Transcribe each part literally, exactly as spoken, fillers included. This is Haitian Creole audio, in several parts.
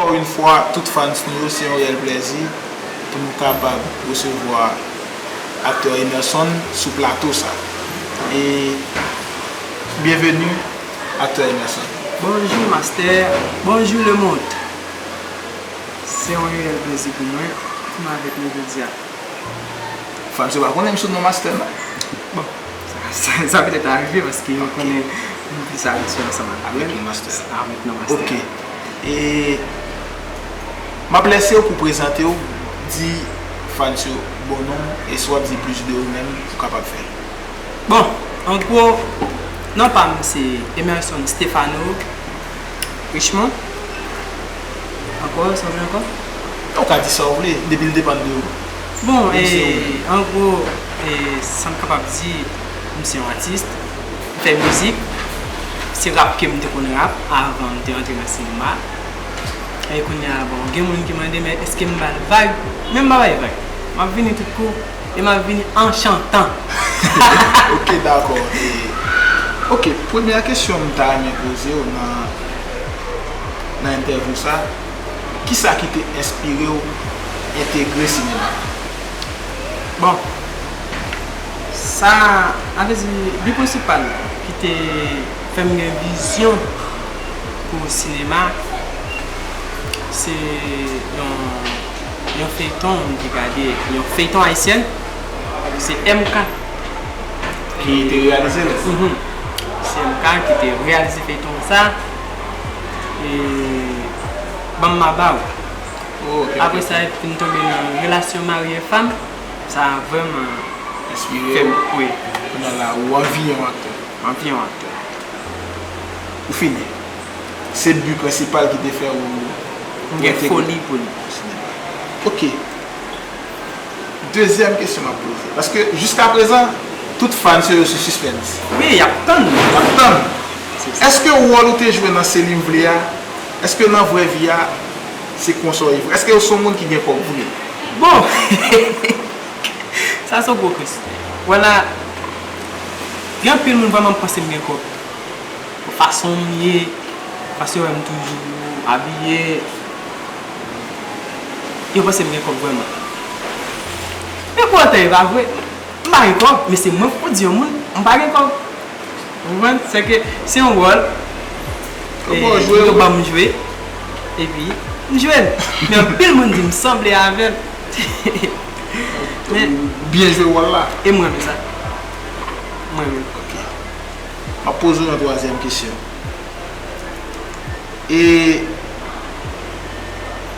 Ankò yon fwa, tout fans nou yo, se yon reyèl plèzi pou nou kapab resevwa aktè Emerson sou plato sa. E byenveni, aktè Emerson. Bonjou, Master. Bonjou, lemonn. Se yon reyèl plèzi pou mwen pou m avèk nou jodi a. Fans yo pa konnen m sou non Master, non. Bon, sa, sa, sa petèt arive paske yo konnen m plis abitye ansanm avèk Avèk non Master. Avèk non Master. Ok. E m ap lese w pou prezante w, di fans yo bon non w, e si w ap di plis de ou menm, ou kapab fè l. Bon, an gwo, non pa m se Emerson Stefano Richemond. Ankò, sa w vle ankò? Ou ka di sa w vle, depi l depann de ou. Bon, Menm si e, ou an gwo, e, sa m kapab di, m se yon atis, m fè mizik, se rap ke m te konn rap avan m te rantre nan sinema. E kounye a, bon, gen moun ki mande, men èske m ba l vag? Men m pa bay vag. M ap vini tout kou e m ap vini an chantan. Ok, dakò. E, ok, premyè kesyon m ta renmen poze w nan, nan entèvyou sa, kisa ki te enspire w entegre sinema? Bon, sa, sa vle di, bi prensipal ki te fè m gen vizyon pou sinema, se yon, yon feyton m te gade, yon feyton ayisyen, se M K. Ki te reyalize l? Mhm. Se M K ki te reyalize feyton sa. E Ban m Maba w. Oh, ok, ok. Apre sa, epi m tonbe nan relasyon mari e fanm. Sa vrèman Enspire fè m, w. Wi. Kounye a la, ou anvi yon aktè. Anvi yon aktè. Ou fini. Se bi prensipal ki te fè ou M gen entegre foli pou li. Sinema. Ok. Dezyèm kesyon m ap poze. Paske jiskaprezan, tout fans yo, yo sou sispens. Wi, y ap tann. Y ap tann. Se sa. Èske wòl ou te jwe nan Se li m vle a, èske nan vrè vi a, se konsa w ye vre? Èske w se yon moun ki gen kòb vre? Bon, sa se yon gwo kesyon. Vwala, gen anpil moun vrèman panse m gen kòb. Fason m ye, fason yo wè m toujou abiye, yo panse m gen kòb vrèman. Men poutan, e pa vre. M pa gen kòb, men se mwen k pou di yon moun, m pa gen kòb. Ou konprann? Sèke se yon wòl, Yo e, ban w jwe, yo wi. Ban m jwe, epi m jwe l. Men anpil moun di m sanble avè l. Men Ou byen jwe wòl la. E m renmen sa. M renmen l. Ok. M ap poze w yon twazyèm kesyon. E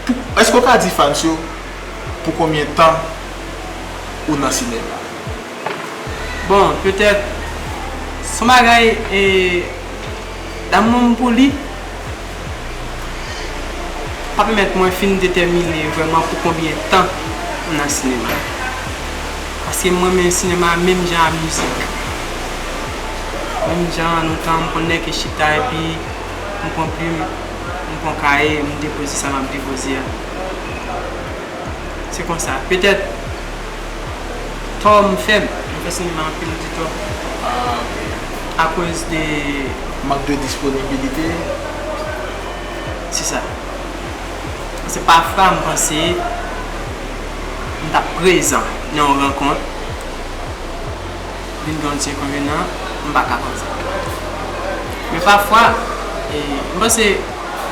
pou, èske w ka di fans yo pou konbyen tan ou nan sinema? Bon, petèt, se yon bagay, e, lanmou m pou li pa pèmèt mwen fin detèmine vrèman pou konbyen tan m nan sinema. Paske m renmen sinema menm jan a mizik. Menm jan lontan m konn nèg ki chita epi m pran plim, m pran kaye, m depoze sa m ap depoze a. Se konsa. Petèt, tò m fè m. M fè sinema anpil di tò. Ah, ok. Akoz de Mank de disponibilite. Se sa. Paske pafwa, m panse m t ap prezan nan yon rankont, vin gen yon ti enkonvenan, m pa ka prezan. Men pafwa, e, m panse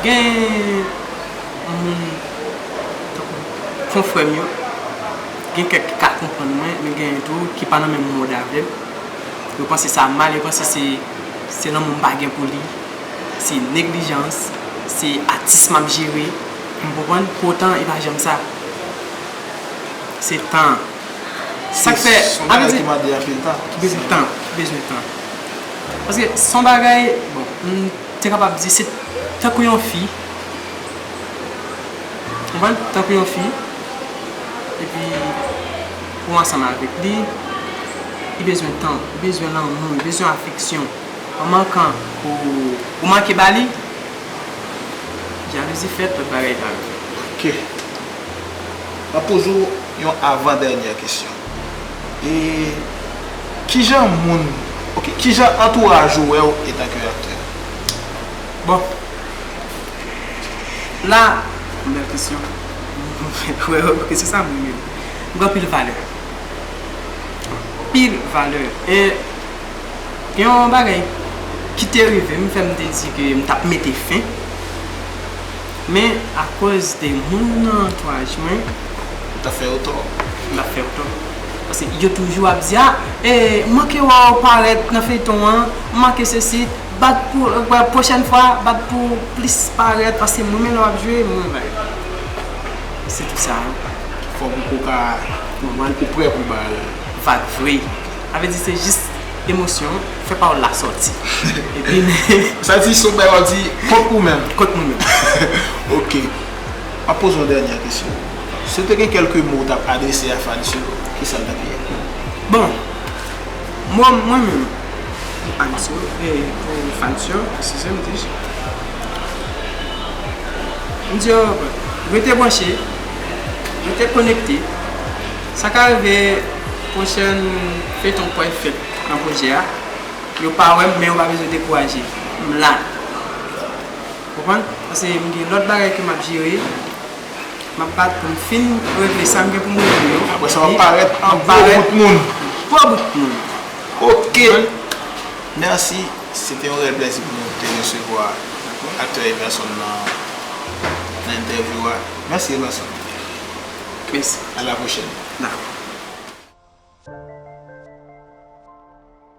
gen moun, tankou konfrè m yo, gen kèk ki ka konprann mwen, men gen tou ki pa nan menm mond avè m. Yo panse sa mal, yo panse se, se lanmou m pa gen pou li, se neglijans, se atis m ap jere, m konprann, poutan e pa janm sa. Se tan. Sa k fè, Se yon bagay ki mande anpil tan. Ki bezwen tan, ki bezwen tan. Paske se yon bagay, bon, m te kapab di se tankou yon fi. Konprann? Tankou yon fi. Epi, ou ansanm avèk li, li bezwen tan, li bezwen lanmou, li bezwen afeksyon. An mankan pou ou manke ba li, jalouzi fèt, lòt bagay pa rive. Ok. M ap poze w yon avan dènyè kesyon. E kijan moun, ok, kijan antouraj ou wè w etanke aktè? Bon, la, Bèl kesyon. Wè, wè, kesyon sa mwen menm. M gen anpil valè. Anpil valè. E gen yon bagay ki te rive m, fè m te di ke m t ap mete fen. Men akoz de moun nan antouraj mwen, m t ap fè yo tò. M t ap fè yo tò. Paske yo toujou ap di, a, e, m manke wè w parèt nan feyton an, m manke sesi, bat pou, pwochèn fwa, bat pou plis parèt, paske mwen menm lè w ap jwe, mwen vay. Se tou sa. Fòk ou ka, ou prè pou bay vag vre. Sa vle di se jis emosyon, fè pawòl la sòti. Epi, sa di se yon bagay w ap di kont ou menm. Kont mwen menm. Ok. M ap poze yon dènyè kesyon. Si w te gen kèlke mo w t ap adrese a fans yo, kisa l t ap ye? Bon, mwen, mwen menm, pou fans yo, e, pou fans yo, eskize m, di, m di yo, rete branche, rete konekte. Sa ka rive pwochèn feyton k pral fèt nan pwojè a, yo pa wè m, men yo pa bezwen dekouraje. M la. Konprann? Paske m gen lòt bagay ke m ap jere. M ap bat pou m fin regle sa m gen pou m regle yo. Apre sa, w ap parèt an gwo bout moun. Gwo bout moun. Ok. Mèsi. Se te yon rèl plèzi pou nou te resevwa aktè Everson nan, nan entèvyou a. Mèsi, Everson. Mèsi. A la pwochèn. Dakò.